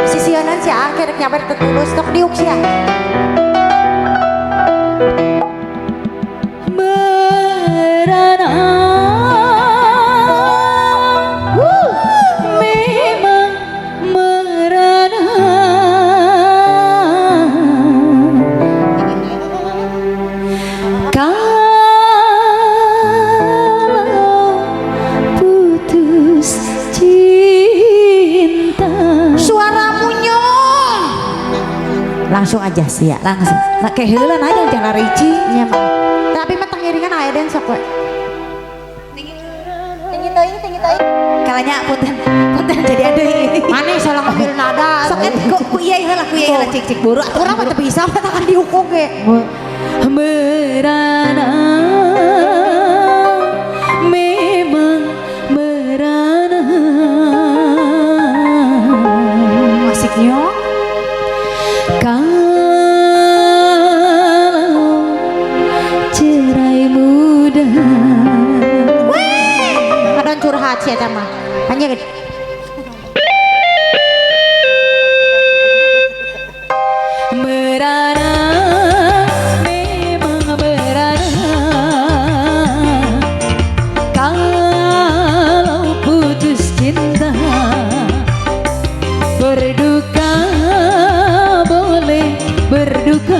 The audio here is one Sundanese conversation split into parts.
Sisieunan sia ah rek nyawer teu tulus tok diuk sia. Merana memang merana kalau putus cinta. Suaramu nyong. Langsung aja sih ya. Langsung nah kayak heula aja jangan lari. Iya mah. Tapi mah tangiringan aya den sok we. Tinggi teuing, tinggi teuing. Kalanya punten punten jadi ada ini. Maneh salah ngambil nada. Sok kan ku iya heula ku iya heula cik cik buru atuh. Urang mah teu bisa mah akan dihukum ge. Merana memang merana Asiknya. Kalau cerai muda. Weh, kadang curhat sih eta mah. Hanya gede. Merana memang merana kalau putus cinta. Berduka boleh berduka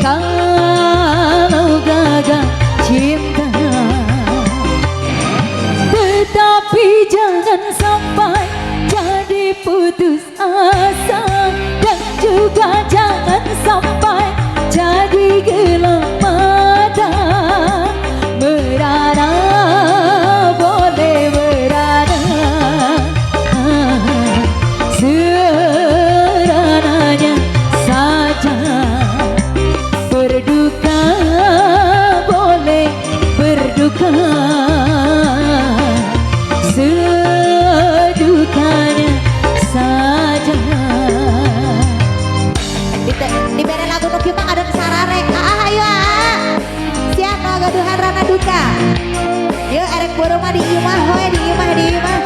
kalau gagal cinta, tetapi jangan sampai jadi putus asa, dan juga jangan sampai jadi gelap mata. Merana boleh merana serananya saja. Berduka boleh berduka sedukanya saja. Dibere lagu nu kieu mah kadang sararek. Ah ayo ah. Siap nu gaduhan rana duka. Yeuh erek boro mah di imah we, di imah di imah.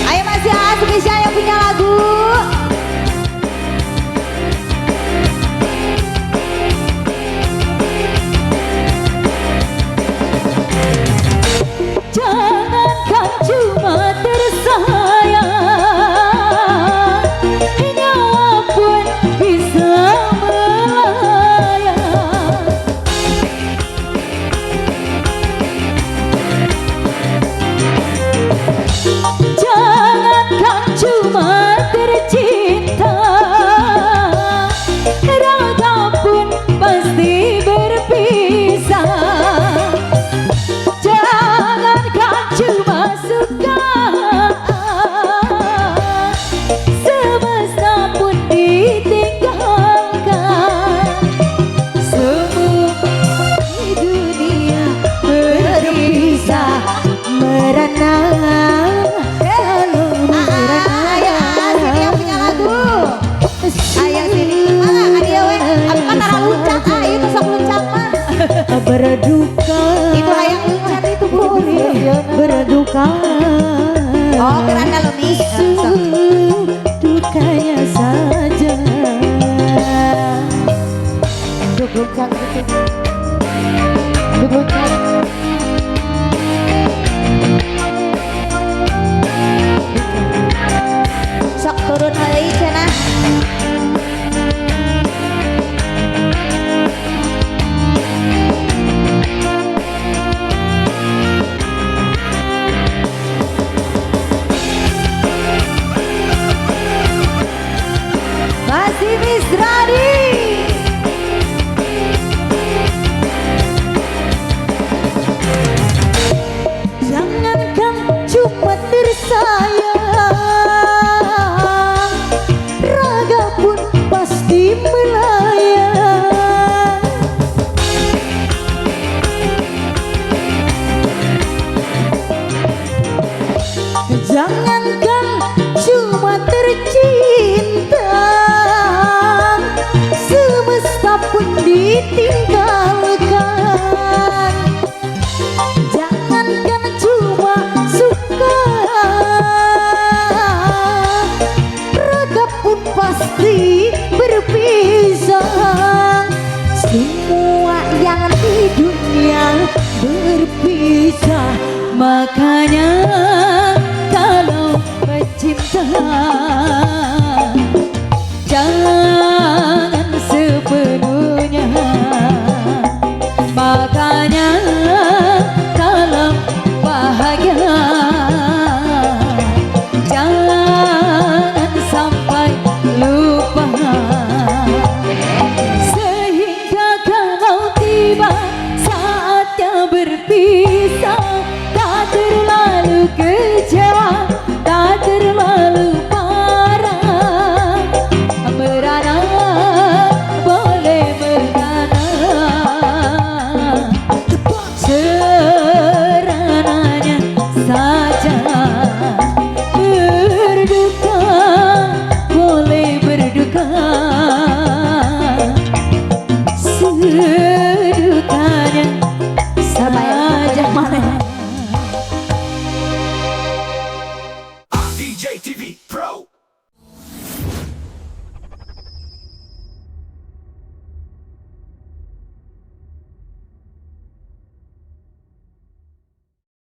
Ayo masih ah spesial. bisa. Makanya kalau bercinta